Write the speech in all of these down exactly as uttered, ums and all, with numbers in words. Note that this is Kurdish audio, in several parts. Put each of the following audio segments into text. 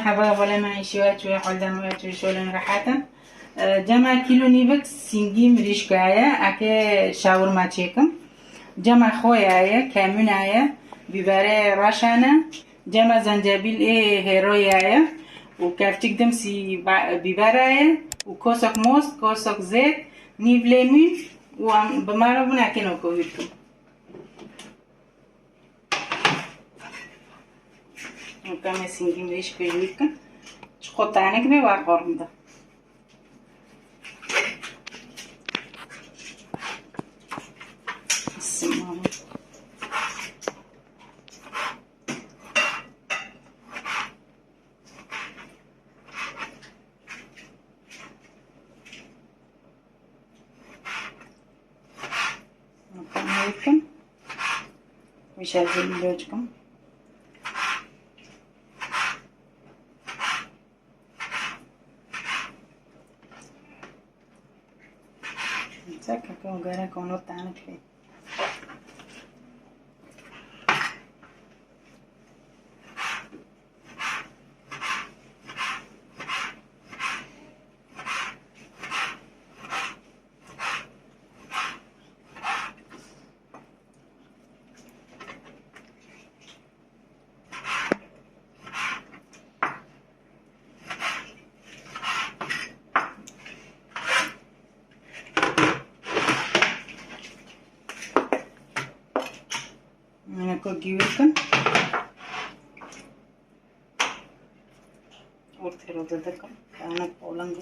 Hava wele me şiwe çûye holden we çûye şolên rehetin. E, cema kîlo nîvik singî mirîşka ye, eke şawirma çêkim. Cema xoya ye, kemûna ye, bîberê reşane, cema zencebîl ê hêroya ye û kevçik dimsî ba-, bîbera ye û kosek most, kosek zêt, nîv lêmû û em bi me re bûne kêno ku wî bikim. Û em ê singî mirîşkê jû bikin. Çiqo tenik be, wa qorim de. Bismillah. Bakın ne yapın. Bir şey hazırlayacağım. Çek, bakın, gerek onu tanık. Mineko giwir kin. Ortê ro didikim. Danek olingo.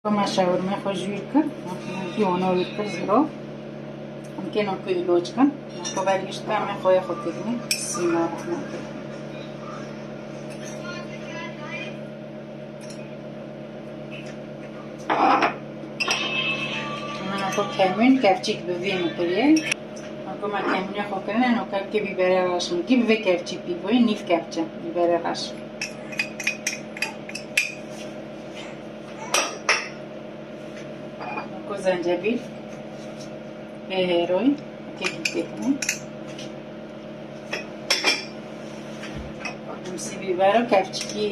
Koma şawirme xwe jûr kir. Ki ona wî kir ziro. Em kê no ku îloç kin. Ko bergişt ka me xwe xwe kekine. Bismillah rahman rahim. Min ko kemîn kevçîk bi vî min kiriye. Min ko me kemînê xwe kirine, no kevkê bîberê reş min. Kî bi vê kevçî pî boyê, nîv kevçe bîberê reş. Min ko zencebîl. Bê hêroy, kekî têkine. Dimsî bîber û kevçikî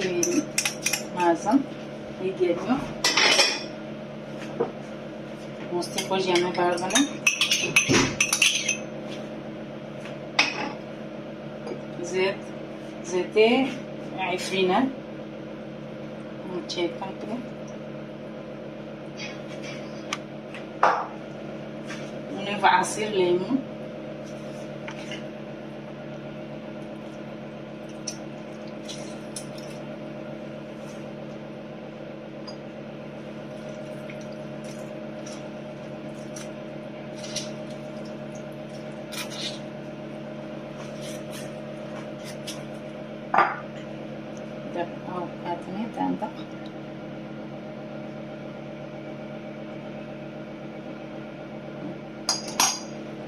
mezin. Yê geriyo. Mostî xwe jî em ê berdine. Zêt, zêtê efrîne. Çêkin tu. Nûnê ve asîr lêmû. Dek ew ketine tendiq.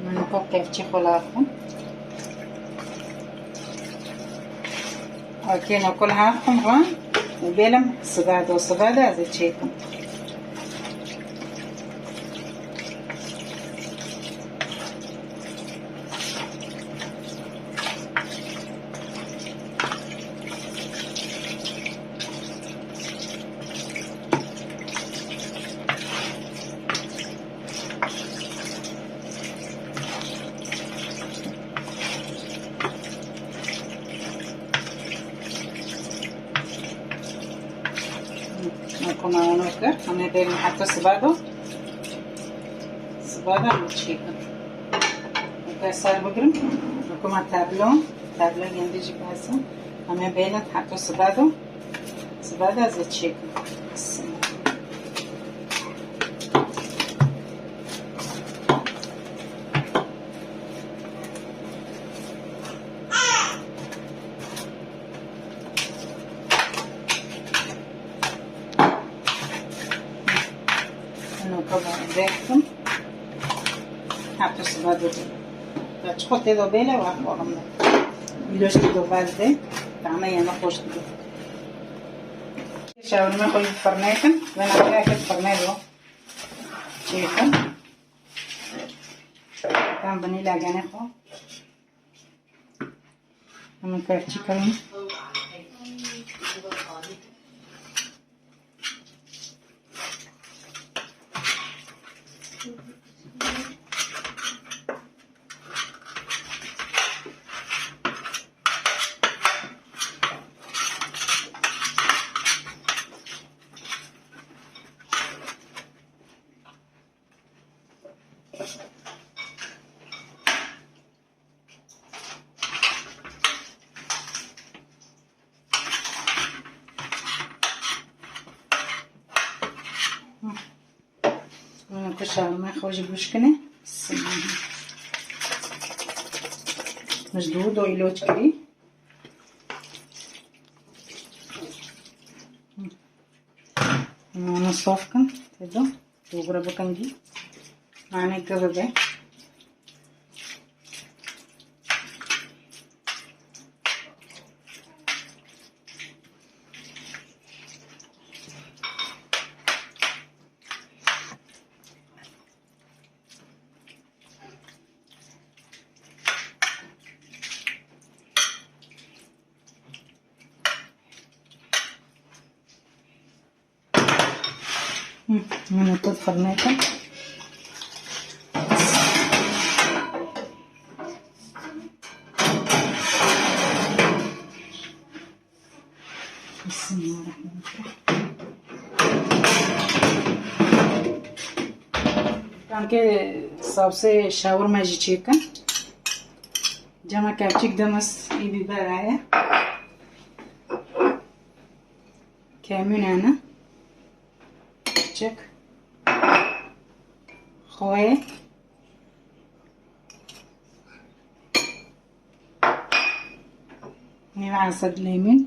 Min ko kevçî xwe laxim. Okey, no kul haxim van û bêlim sibado, sibado ez ê çêkim. Nakuma onu kir, em ê bêrin heta sibado. Sibado em çêkin. Eke ser bigirin, nakuma tablo, tablo yendê jî basin. Em ê bêrin heta sibado. Sibado ez ê çêkim. Ino kaba bêxtim. Heta sibado. Çiqo tê do bêle, wa oğlum da. Îloş tê do belde. Tane yeme xweş dibe. Şawirme xwe ji firnê kin. Vena xwe yeke firnê do. Çêkin. Em binî legene xwe. Em kevçî kirin. Min kişa me xwe ji bişkine. Min ji dû do îloç kirî. Min sof kin, tedo. Dogre bikin dî. Nane giv be. Hı, bunu da fırına koy. Bismillahirrahmanirrahim. Kanke sawsê şawirme jî çêkin. Cema kevçik demes ê bibera ye. Kemîn hene. Çik. Xwê. Nîv esed lêmûn.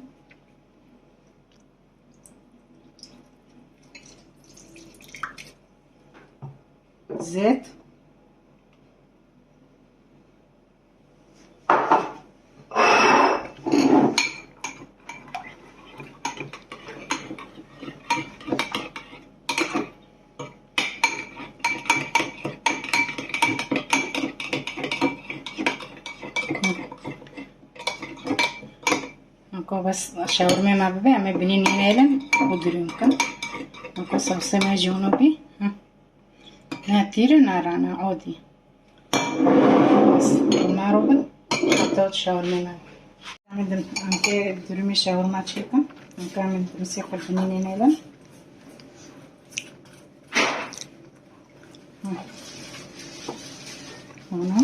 Zêt. Nako bes şawirmê me bibe, em ê binî nînêlin û girûn kin. Nako sawsê me jî wino bî. Hı. Ne tîr e, ne rana, odî. Bes, maro bin, heta şawirmê me. Em ê dim-, em ê durumê şawirma çêkin. Em ê em ê dimsê xwe binî nênêlin. Hı. Ana.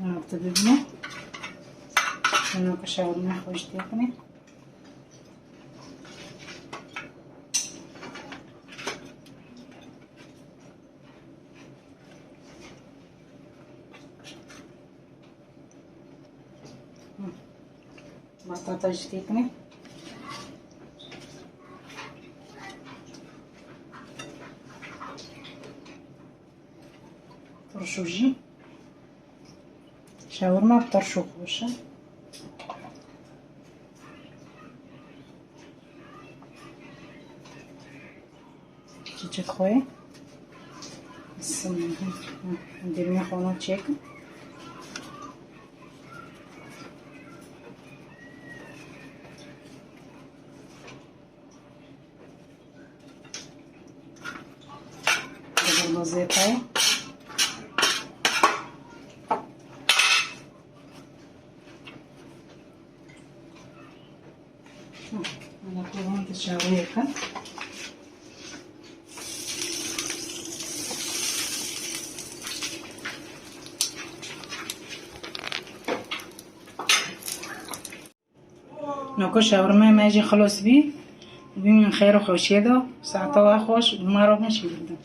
Ana, tu bibîne. Şuna ku şawirma xweş têkine. Hı. Batata jî têkine. Turşu jî. Şawirma bi turşu xweş e. Çiçek xwe. Dirmê xwe çêk. Hazır vaziyette. Ana kovan da çawa yakan. Noko şawirmê me jî xilos bî. Bimînin xêr û xweşiyê de. Saeta we xweş, bi me re bin şîvir de.